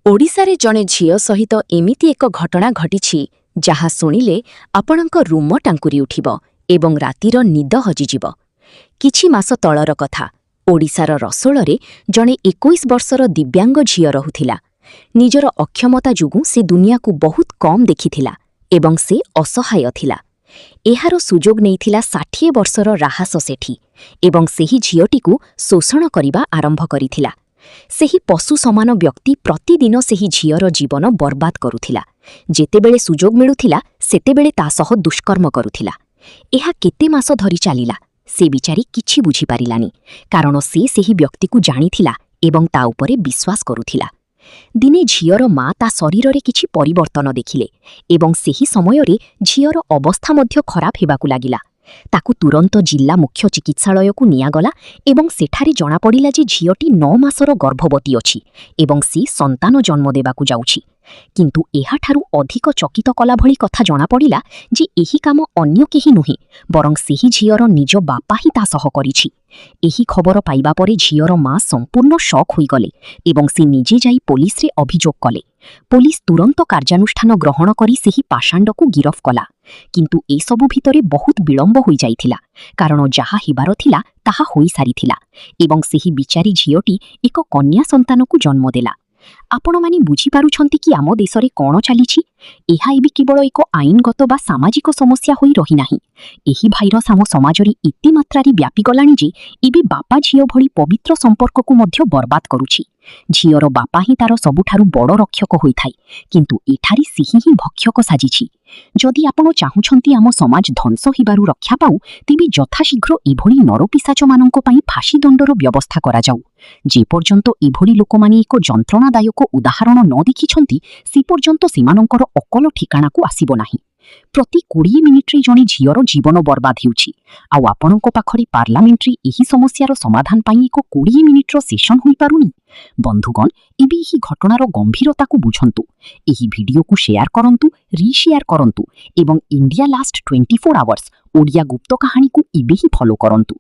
ଓଡ଼ିଶାରେ ଜଣେ ଝିଅ ସହିତ ଏମିତି ଏକ ଘଟଣା ଘଟିଛି, ଯାହା ଶୁଣିଲେ ଆପଣଙ୍କ ରୁମ ଟାଙ୍କୁରି ଉଠିବ ଏବଂ ରାତିର ନିଦ ହଜିଯିବ। କିଛି ମାସ ତଳର କଥା। ଓଡ଼ିଶାର ରସୋଳରେ ଜଣେ 21 ବର୍ଷର ଦିବ୍ୟାଙ୍ଗ ଝିଅ ରହୁଥିଲା। ନିଜର ଅକ୍ଷମତା ଯୋଗୁଁ ସେ ଦୁନିଆକୁ ବହୁତ କମ୍ ଦେଖିଥିଲା ଏବଂ ସେ ଅସହାୟ ଥିଲା। ଏହାର ସୁଯୋଗ ନେଇଥିଲା 60 ବର୍ଷର ରାହାସ ସେଠୀ ଏବଂ ସେହି ଝିଅଟିକୁ ଶୋଷଣ କରିବା ଆରମ୍ଭ କରିଥିଲା। ସେହି ପଶୁ ସମାନ ବ୍ୟକ୍ତି ପ୍ରତିଦିନ ସେହି ଝିଅର ଜୀବନ ବର୍ବାଦ କରୁଥିଲା। ଯେତେବେଳେ ସୁଯୋଗ ମିଳୁଥିଲା, ସେତେବେଳେ ତା ସହ ଦୁଷ୍କର୍ମ କରୁଥିଲା। ଏହା କେତେ ମାସ ଧରି ଚାଲିଲା, ସେ ବିଚାରୀ କିଛି ବୁଝିପାରିଲାନି, କାରଣ ସେ ସେହି ବ୍ୟକ୍ତିକୁ ଜାଣିଥିଲା ଏବଂ ତା ଉପରେ ବିଶ୍ୱାସ କରୁଥିଲା। ଦିନେ ଝିଅର ମା ତା ଶରୀରରେ କିଛି ପରିବର୍ତ୍ତନ ଦେଖିଲେ ଏବଂ ସେହି ସମୟରେ ଝିଅର ଅବସ୍ଥା ମଧ୍ୟ ଖରାପ ହେବାକୁ ଲାଗିଲା। ତାକୁ ତୁରନ୍ତ ଜିଲ୍ଲା ମୁଖ୍ୟ ଚିକିତ୍ସାଳୟକୁ ନିଆଗଲା ଏବଂ ସେଠାରେ ଜଣାପଡ଼ିଲା ଯେ ଝିଅଟି 9 ମାସର ଗର୍ଭବତୀ ଅଛି ଏବଂ ସେ ସନ୍ତାନ ଜନ୍ମ ଦେବାକୁ ଯାଉଛି। କିନ୍ତୁ ଏହାଠାରୁ ଅଧିକ ଚକିତ କଲା ଭଳି କଥା ଜଣାପଡ଼ିଲା ଯେ ଏହି କାମ ଅନ୍ୟ କେହି ନୁହେଁ, ବରଂ ସେହି ଝିଅର ନିଜ ବାପା ହିଁ ତା ସହ କରିଛି। ଏହି ଖବର ପାଇବା ପରେ ଝିଅର ମା ସମ୍ପୂର୍ଣ୍ଣ ଶକ୍ ହୋଇଗଲେ ଏବଂ ସେ ନିଜେ ଯାଇ ପୋଲିସରେ ଅଭିଯୋଗ କଲେ। ପୋଲିସ ତୁରନ୍ତ କାର୍ଯ୍ୟାନୁଷ୍ଠାନ ଗ୍ରହଣ କରି ସେହି ପାଷାଣ୍ଡକୁ ଗିରଫ କଲା। କିନ୍ତୁ ଏସବୁ ଭିତରେ ବହୁତ ବିଳମ୍ବ ହୋଇଯାଇଥିଲା, କାରଣ ଯାହା ହେବାର ଥିଲା ତାହା ହୋଇସାରିଥିଲା ଏବଂ ସେହି ବିଚାରୀ ଝିଅଟି ଏକ କନ୍ୟା ସନ୍ତାନକୁ ଜନ୍ମ ଦେଲା। ଆପଣମାନେ ବୁଝିପାରୁଛନ୍ତି କି ଆମ ଦେଶରେ କ'ଣ ଚାଲିଛି? ଏହା ଏବେ କେବଳ ଏକ ଆଇନଗତ ବା ସାମାଜିକ ସମସ୍ୟା ହୋଇ ରହିନାହିଁ। ଏହି ଭାଇରସ ଆମ ସମାଜରେ ଏତେ ମାତ୍ରାରେ ବ୍ୟାପିଗଲାଣି ଯେ ଏବେ ବାପା ଝିଅ ଭଳି ପବିତ୍ର ସମ୍ପର୍କକୁ ମଧ୍ୟ ବର୍ବାଦ କରୁଛି। ଝିଅର ବାପା ହିଁ ତାର ସବୁଠାରୁ ବଡ଼ ରକ୍ଷକ ହୋଇଥାଏ, କିନ୍ତୁ ଏଠାରେ ସେହି ହିଁ ଭକ୍ଷକ ସାଜିଛି। ଯଦି ଆପଣ ଚାହୁଁଛନ୍ତି ଆମ ସମାଜ ଧ୍ୱଂସ ହେବାରୁ ରକ୍ଷା ପାଉ, ତେବେ ଯଥାଶୀଘ୍ର ଏଭଳି ନରପିଶାଚମାନଙ୍କ ପାଇଁ ଫାଶୀଦଣ୍ଡର ବ୍ୟବସ୍ଥା କରାଯାଉ। ଯେପର୍ଯ୍ୟନ୍ତ ଏଭଳି ଲୋକମାନେ ଏକ ଯନ୍ତ୍ରଣାଦାୟକ ଉଦାହରଣ ନ ଦେଖିଛନ୍ତି, ସେ ପର୍ଯ୍ୟନ୍ତ ସେମାନଙ୍କର ଅକଲ ଠିକାଣାକୁ ଆସିବ ନାହିଁ। ପ୍ରତି 20 ମିନିଟ୍ରେ ଜଣେ ଝିଅର ଜୀବନ ବର୍ବାଦ ହେଉଛି, ଆଉ ଆପଣଙ୍କ ପାଖରେ ପାର୍ଲାମେଣ୍ଟରେ ଏହି ସମସ୍ୟାର ସମାଧାନ ପାଇଁ ଏକ 20 ମିନିଟ୍ର ସେସନ୍ ହୋଇପାରୁନି। ବନ୍ଧୁଗଣ, ଏବେ ଏହି ଘଟଣାର ଗମ୍ଭୀରତାକୁ ବୁଝନ୍ତୁ। ଏହି ଭିଡିଓକୁ ସେୟାର କରନ୍ତୁ, ରିଶେୟାର କରନ୍ତୁ ଏବଂ ଇଣ୍ଡିଆ ଲାଷ୍ଟ 24 ଆୱାର୍ସ ଓଡ଼ିଆ ଗୁପ୍ତ କାହାଣୀକୁ ଏବେ ହିଁ ଫଲୋ କରନ୍ତୁ।